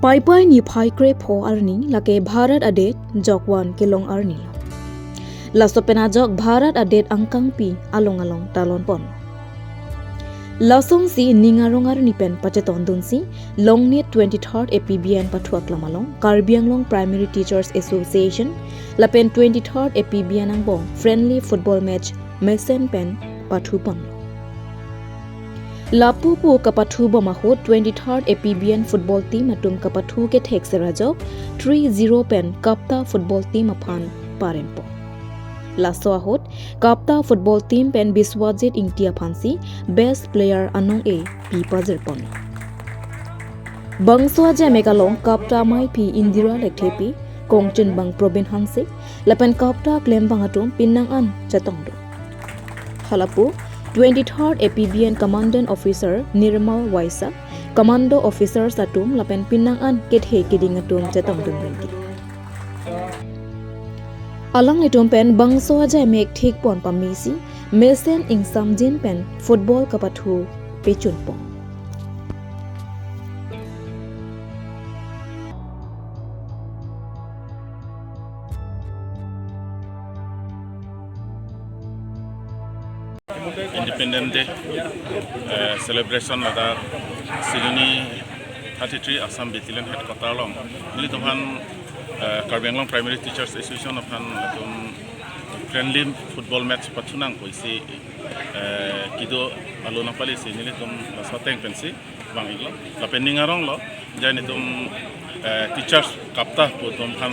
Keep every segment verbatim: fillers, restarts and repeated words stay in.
Paipai niphai krepho arni lake Bharat adet jokvan kelong arni. Laso pen ajok Bharat adet angkangpi along along talon pon. Lasonsi ning arong arni pen pachetongdunsi longnit twenty-third A P B N pathu aklam along Karbi Anglong Primary Teachers Association lapen twenty-third A P B N angbong friendly football match mesen pen pathu pon. Lapu pu kapathu bom ahut twenty-third A P B N football team atum kapathu kethek ser ajok three zero pen Kapta football team aphan parempo. Laso ahut Kapta football team pen Biswajit Ingti aphansi best player anong-e pi pajir pon. Bangso ajemek along Kapta amaipi Indira Lekthepi, kongchunbang Probin Hanse, lapen Kapta klembang atum pinang an chetongdun. Halapu twenty-third A P B N Commandant Officer Nirmal Waisa, Commando Officers atum lapen pinang an kethe keding atum chetongdun rinti. Alanglitum pen bangso ajemek thik pon pamesi mesen ingsamjin pen football kapathu pechun pon. Independence Day, eh, celebration ladak Siloni thirty-three Assam Battalion Headquarter along nelitum aphan, eh, Karbi Anglong Primary Teachers Association aphan latum friendly football match pathunang pusi, eh, kedo alo nangpalisi nelitum laso ateng pensi vang-iklo. Lapen ning aronglo, jai nelitum, eh, teachers Kapta pu atum aphan,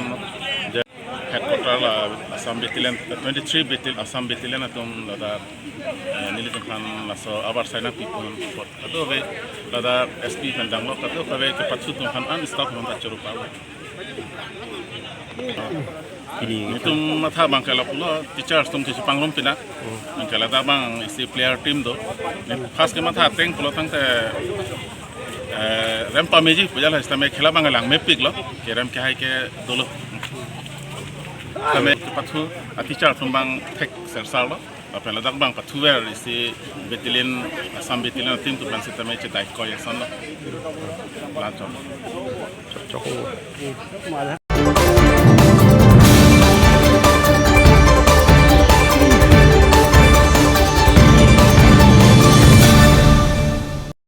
jai headquarter la Assam Battalion, twenty-three Battalion, Assam Battalion atum ladak, eh, nelitum aphan laso abar saina pipon pot. Kadokave ladak S P pen damlo, kadokave kepathu atum aphan an staff atum ta churu palo. Pini nelitum matha abang ke lapulo, teachers atum kisi pangrum pina. Abang ke ladak abang isi player team do. Ne first kematha ateng pulo tangte, eh, rem pameji pu jala sitame khela abang lang mepiklo. Kerem kehai ke dolo. Tame kepathu a teacher atum abang thek sersarlo. Lapen ladak abang pathuver isi battalion, Assam Battalion team atum aphan sitame chedai koi asonlo. Lachon. Chok.